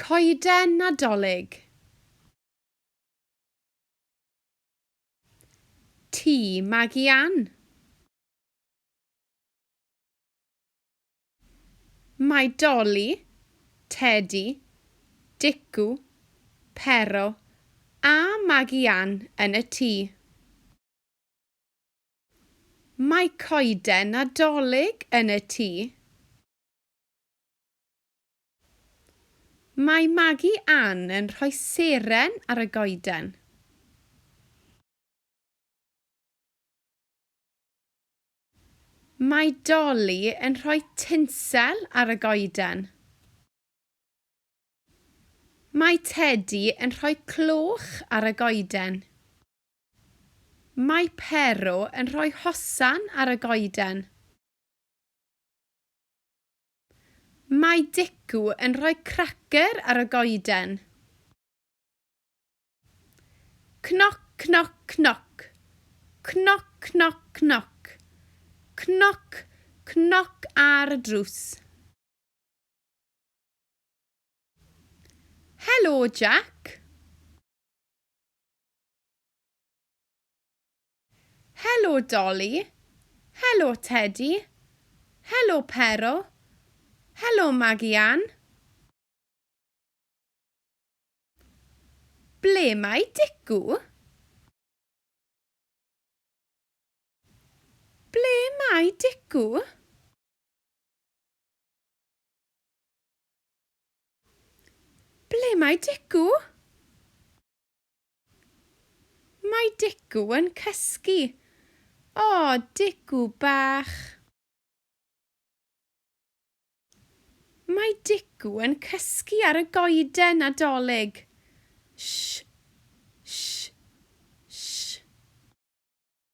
Coeden Nadolig. Tŷ Magi Ann. Mae Doli, Tedi, Dicw, Pero a Magi Ann yn y tŷ. Mae coeden Nadolig yn y tŷ. Mae Magi Ann yn rhoi seren ar y goeden. Mae Doli yn rhoi tinsel ar y goeden. Mae Tedi yn rhoi cloch ar y goeden. Mae Pero yn rhoi hosan ar y goeden. Mae Dicw yn rhoi cracer ar y goeden. Cnoc, cnoc, cnoc. Cnoc, cnoc, cnoc. Cnoc, cnoc ar y drws. Helo, Jac. Helo Dolly. Helo Teddy. Helo Pero. Helo Maggie Ann. Ble mae Dicw? Ble mae Dicw? Ble mae Dicw? Mae Dicw yn cysgu. O, Dicw bach! Mae Dicw yn cysgu ar y goeden Nadolig.